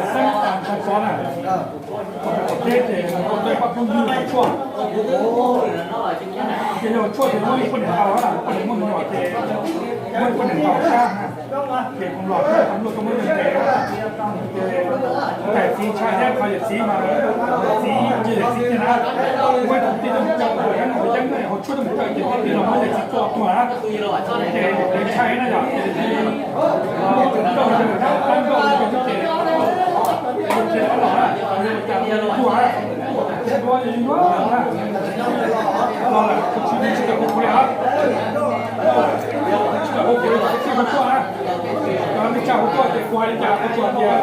Xeeb Pam Ntshai Pov na, teb ces tej pab phooj ywg tshuaj, ces yog tshuaj ces muab ib poj niam ntaus, poj niam muaj me nyuam ces muab ib poj niam ntaus sab na, ces kuv los sab kuv luaj tuaj muab yawg tes, ces tais txiv ntshai thiab qhov yawm txiv mas, yawm txiv ces yawm txiv tiag na, muab tus tij tuaj mus caw, yeeb yeeb hauv tshuaj tuaj mus caw ces tij los muab yawm txiv tua tuag na. Ces ntshai na yom, ces tab nkauj ces tus ces tus ces los na, cas tuaj na, los na, los lawm tsis tsis tsis hu kuv li, tsis hu kuv li, tsis hu tuaj na, cov neej tsa hu tuaj ces kuv hais li cas kuv tsuas tias,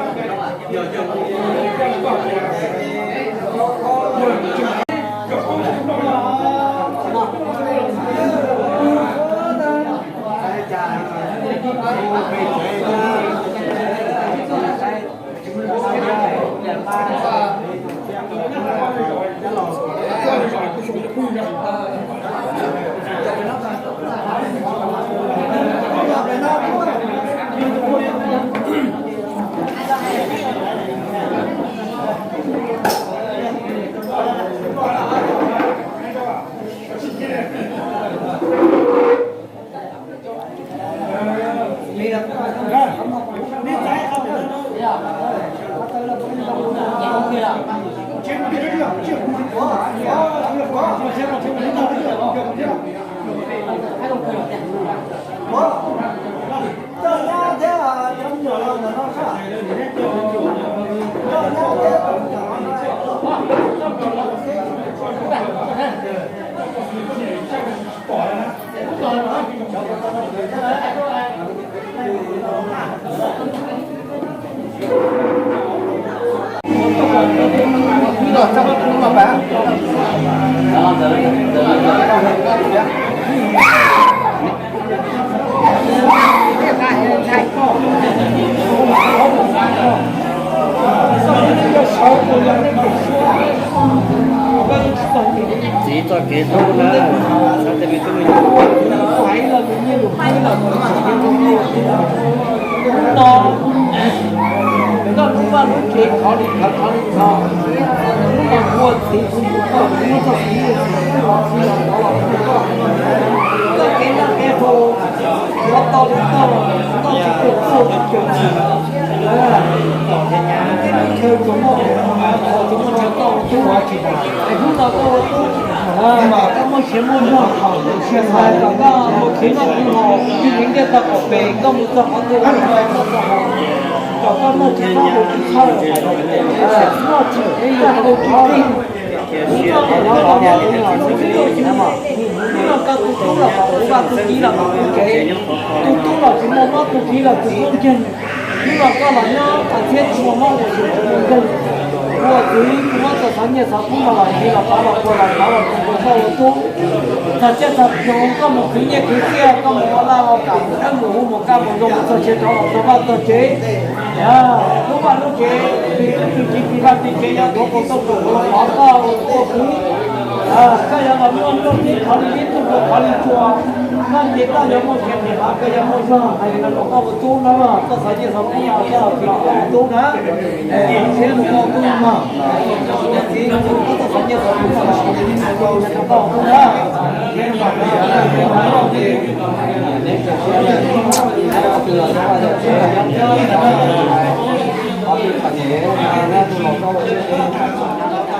Txiv txoj kev hlub na, xav tias me tub me nyuam, hais los tus nyiaj lus qub los tus txom nyem rau nej. Hnub no, koj lub vaj lub tsev thov li thov, thov li thov, hnub no ua txiv kuv tus koj, kuv muab txoj kev hlub los txog los rau koj. Koj kev noj kev haus, yuav tau li tau, tau tsis tau tuaj tsis caum tsis, tej lub chaw tsuas muaj, tsuas muaj chaw koj ua tub, es hnub no koj ua tub, koj muaj siab muaj zog, kom koj mus khiav noj khwv haus, ib leeg ntiaj teb tag qaum pem, koj mus txog qhov twg los koj txoj hau, kom koj noj tsis txhob haus tsis txhawj, noj tsis txhob haus tsis qig. Kuv noj los nyob los noj, hnub no koj tus tub los kom kuv vaj tus txiv los kom kuv tsev, tus tub los tsis muaj mob tus txiv los tus tub nkeeg. Hnub no koj los nyob qas thiab tsis muaj mob ua tsis muaj nkeeg. Ua txiv muab txoj xov nyiaj xov kub no los txiv los pav los puag los pav los puag rau koj ua tub. Txog tsiaj txog txhu koj mus khwv nyiaj khwv txiaj, koj mus ua laj ua kam, mus dawb mus huv mus kaj mus zoo, mus txog tsev rov los txog vaj txog tsev. Lub vaj lub tsev, tus txiv tis vaj tis tsev yuav tuav kaus tooj kaus hluas los thov koj ua tub ua kwv. Koj yuav los muaj nuj nqis thov li ib tug hluas thov li tsuas, koj nce toj yuav muaj khiav nqis hav, koj yuav muaj zog hais li no rau koj ua tub na, koj xav nyiaj xav kub no koj los ua tub na. Siab rau koj ua tub no, ua txiv koj xav nyiaj xav kub no los ua tub na.